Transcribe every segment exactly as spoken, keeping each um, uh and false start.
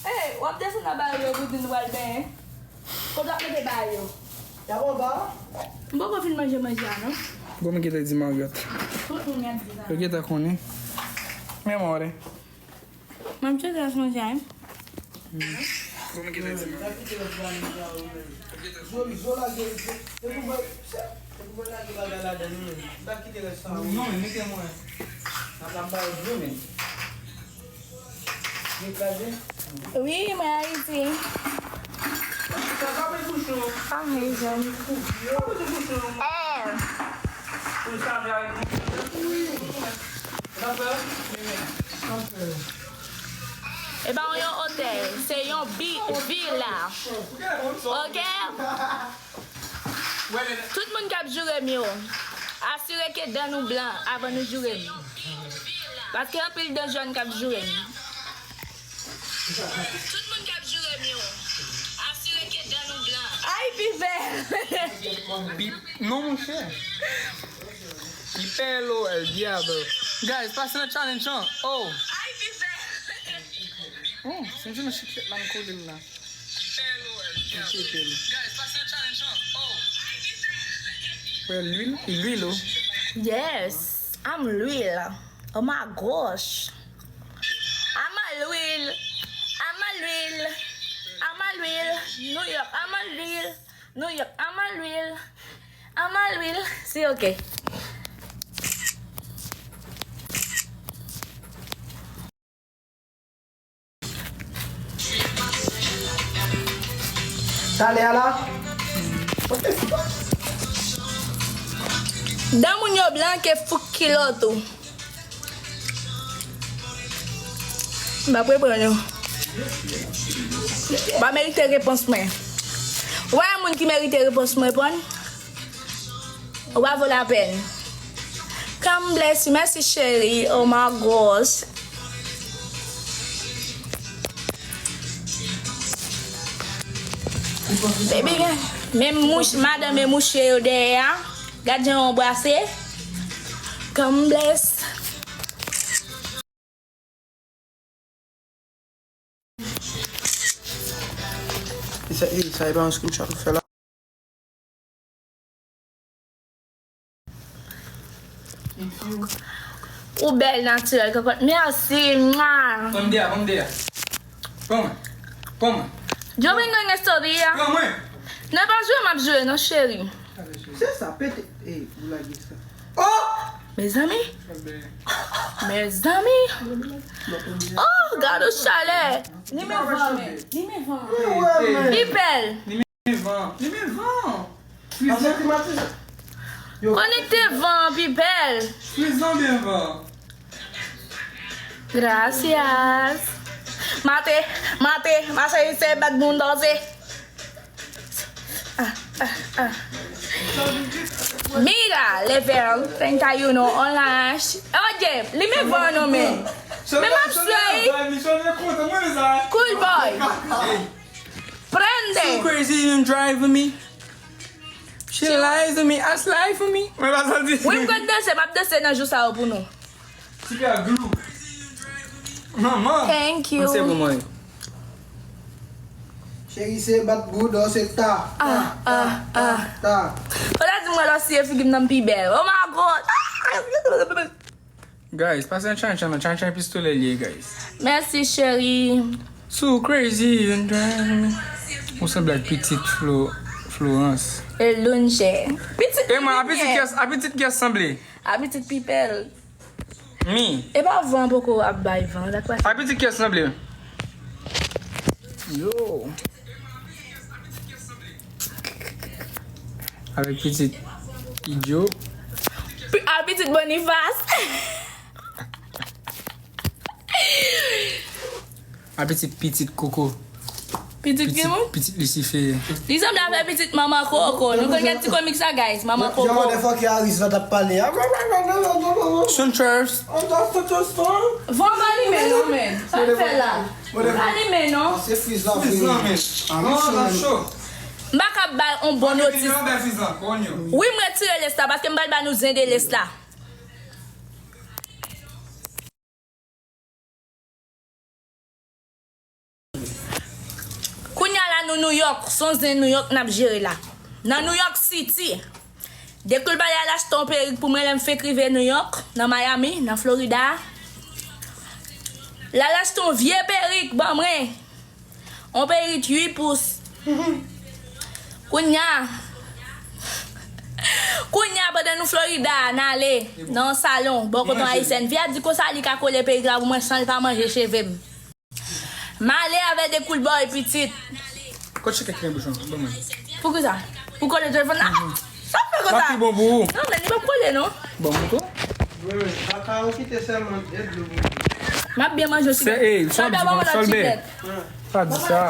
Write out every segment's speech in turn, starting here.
Hey, w ap desann nan bayo yo pou di nou al benyen? Kote w ap mete bayo? Y ap anba? M poko fin manje manje a, non. Bon, m gentan di Margaret. Tout moun y ap di sa. Yo gentan konnen. Men mwen. M ap chèche manje a, wi. Bon, m gentan di Margaret. Zoli, Zola, se pou mwen, se pou mwen lage bagay ladan nou menm. M pa kite rès sa. Non, men mete mwen. N ap, n ap ba yo dlo, men. Li kraze? Wi, mwen Ayiti. Sa pa mwen bouchon. I'm Haitian. Sa pa mwen bouchon. Eh. Pou sa vle avèk mwen. N ap fè? Men, men. N ap fè. E pa yon otèl, se yon bi-, vila. Ok? Tout moun k ap joure m yo, asire ke dan nou blan avan nou joure m. Paske anpil dan jòn k ap joure m. Tout moun k ap joure m yo, asire ke dan nou blan. Ay, Pivèl! Pi-, non, monchè. Pipèlo, el diablo. Guys, pase nan challenge lan. Oh. Ay, Pivèl! Oh, se yon chiklet la m kole l la. Inkyete l. Wè lwil, lwil, oh. Yes, I'm lwil. Oh my gosh. I'm a lwil. I'm a lwil. I'm a lwil. New York, I'm a lwil. New York, I'm a lwil. I'm a lwil. Si, ok. Talè a la. Dan moun yo blan ke fouk kilòt ou. M ap reprann yo. Ou pa merite repons mwen. Ou pa wè moun ki merite repons mwen, pran? Ou pa vo lapèn. Come bless you, mèsi cheri. Oh my gosh. Baby, menm mouch-, madanm e mouche yo dèyè a. Gad jan yo anbrase. Come bless. E sa, e sa, e pa yon screenshot ou fè la. Ou bèl natirèl, kokot. Mèsi, mwa. Pran m deyò, pran m deyò. Pran mwen. Pran mwen. Joven nan estodi a. Pran mwen. Nan pa jwe, m ap jwe, non, cheri. Se sa, pete. Ey, ou lage sa. Oh! Mezanmi. Mezanmi. Oh, gad yon chalè. Li men van, men. Li men van. Li bèl. Li men van. Li men van. Konekte van, pi bèl. Frizan byen van. Gracias. Mate, mate, mase, se bat moun danse. Ah, ah, ah. Mira, level treinta y uno online. Oye, li men van nou men. Men m ap sway. Cool boy. Prende. So crazy, you drive with me. She lies to me, I slide for me. Mwen pa santi. Wi, m konn danse, m ap danse nan jou sa yo pou nou. Ti pè glou. Manman. Thank you. Mwen se pou mwen. Cheri, se bat bouda, se ta, ta, ah, ta, ah, ta, ah, ta. Ou ta di mwen lò siye figi m nan m pi bèl. Oh my God. Guys, pase nan Chan Chan nan. Chan Chan pistolè li ye, guys. Mèsi, cheri. So crazy and drive me. Ou sanble ak pitit Flo-, Florence. E Lunje. Pitit. E mwen, a pitit kiyès, a pitit kiyès sanble? A pitit Pipèl. Mi. E pa van poko ap bay van, sa k pase? A pitit kiyès sanble? Yo. Avèk pitit Idyo. Pi-, a pitit Bonifas. A pitit, pitit Koko. Pitit ki moun? Pitit Lisife. Li sanble avèk pitit Manman Koko. Nou konn gen ti komik sa, guys. Manman Koko. Jan motherfucker Harris la t ap pale a. Sunchurch. Van pa limen non, men. Sa k fè la? Pa limen non. Se friz la, friz la, men. M pa ka bay on bon notis. Wi, m retire lès la, paske m pral ba nou zen de lès la. Nou New York, se yon zen New York n ap jere la. Nan New York City. Dekoul pa al achte yon perik pou mwen lè m fenk rive New York, nan Miami, nan Florida. L al achte yon vye perik ban mwen. Yon perik uit pous. Kounya. Kounya, pandan nou Florida, n ale nan yon salon, bò kote yon ayisyèn. Fi a di konsa li ka kole perik la pou mwen san l pa manje cheve m. M ale avè Dekoul Boy pitit. Kot cheke ki gen bouchon? Ban mwen. Poukisa? Pou kole telefòn la? Sa fè konsa? L ap pi bon pou ou. Non, men li p ap kole, non. Bon, pou tou? Wi, wi. Kaka ou kite sèlman de dlo pou ou. M ap byen manje w. Se, ey, Solbi, Solbi. Pa di sa.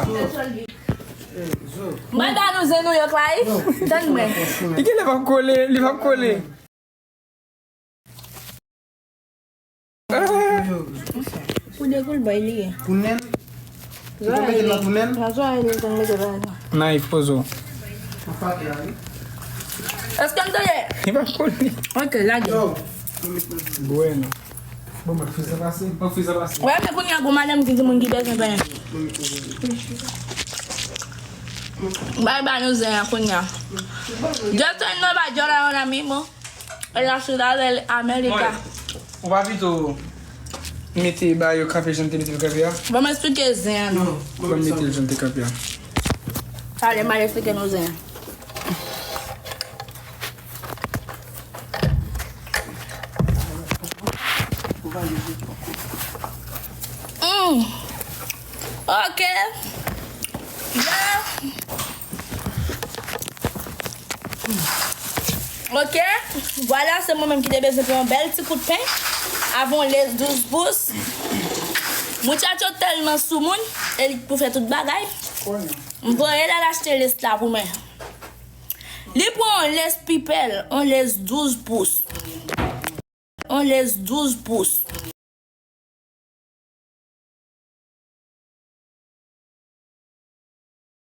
M al ba nou zen New York la, wi. Tann mwen. Li genlè p ap kole, li p ap kole. Pou Dekoul Boy li ye. Pou nen? Ou konn mete l nan pou nen? Sa zwa li konn mete la. Nan Yves Pozo. Èske m tande? Li pa kole. Ok, lage. Yo. Bueno. Bon, mwen fè sa pase. Mwen fè sa pase. Wè, men kounye a, gon madanm ki di moun ki bezwen penyen. Bay ba nou zen an kounye a. Just know ba Jola yon ami, bon. En la ciudad de América. Ou pa pito mete ba yo kanpe jan te mete yo kanpe a? Ban m esplike zen an non. Ban m mete l jan te kanpe a. Talè m al esplike nou zen an. Mm. Ok. Yeah. Ok. Vwala, se mwen menm ki te bezwen pran yon bèl ti kout pen. Avè yon lès douz pous. Muchacho tèlman soumoun, e li k pou fè tout bagay. M voye l al achte lès la pou mwen. Li pran yon lès pipèl, yon lès douz pous. Yon lès douz pous.